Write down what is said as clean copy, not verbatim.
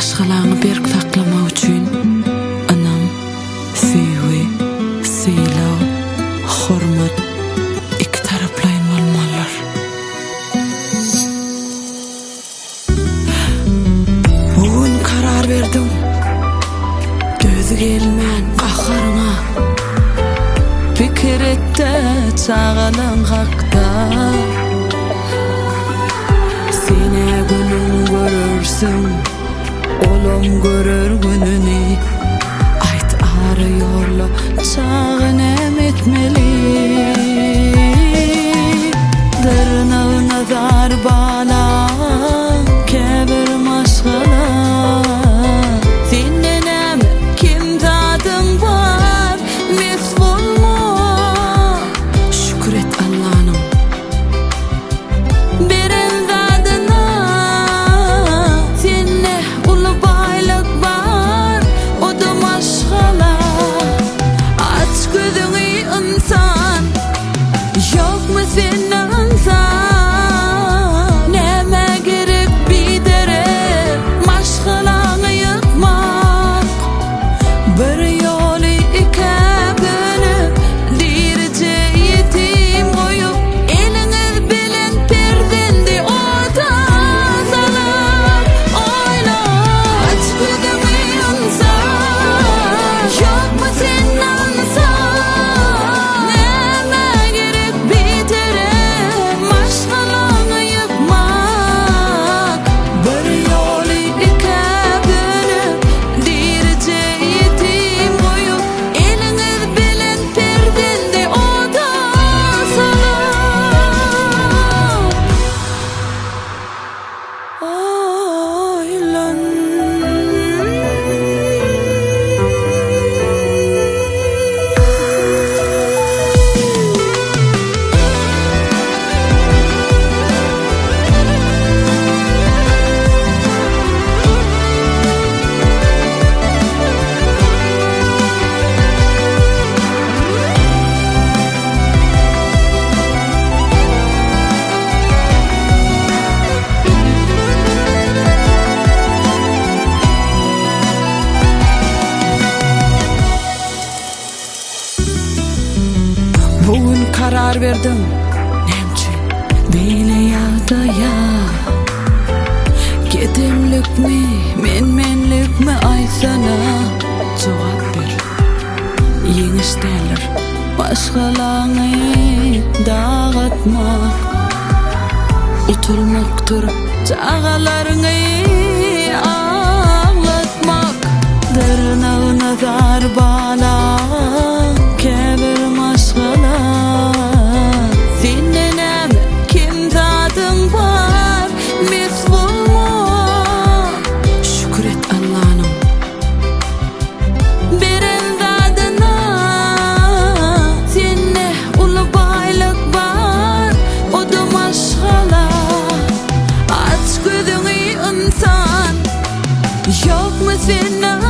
Maşgalaňy berk saklamak üçin ynam, söýgi, sylag, hormat ikitaraplaýyn bolmalydyr. Bu gün karar berdiň Döz gelmän gaharyňa Pikir et-de çagalaň hakda Sen-ä günüň görersiň Olam görer gününi Aýt ara ýolla çaga näme etmeli Dyrnagyna zar balan käbir maşgala Sende näme kem zadyň bar mes bolma Şükür et Allanyň Beren zadyna Sende uly baýlyk bar o-da maşgala Aç gözüňi ynsan Ýokmy sende ynsan Nämä gerek biderek maşgalaňy ýykmak Bir ýoly ikä bölüp Dirije ýetim goýup Eliňiz bilen perzendi oda salyp Oýla aç gözüňi ynsan Ýokmy sende ynsan Nämä gerek biderek Maşgalaňy ýykmak Bir ýoly ikä bölüp Dirije ýetim goýup Eliňiz bilen perzendi oda salyp Oýlan. Bu gün karar berdiň näme üçin beýle ýagdaýa Gedemlikmi men-menlikmi aýtsana jogap ber Ýeňiş däldir maşgalaňy dagatmak Utulmakdyr çagalaryňy aglatmak Dyrnagyna zar balan käbir maşgala Sende näme kem zadyň bar mes bolma Şükür et Allanyň Beren zadyna Sende uly baýlyk bar o-da maşgala Aç gözüňi ynsan Ýokmy sende.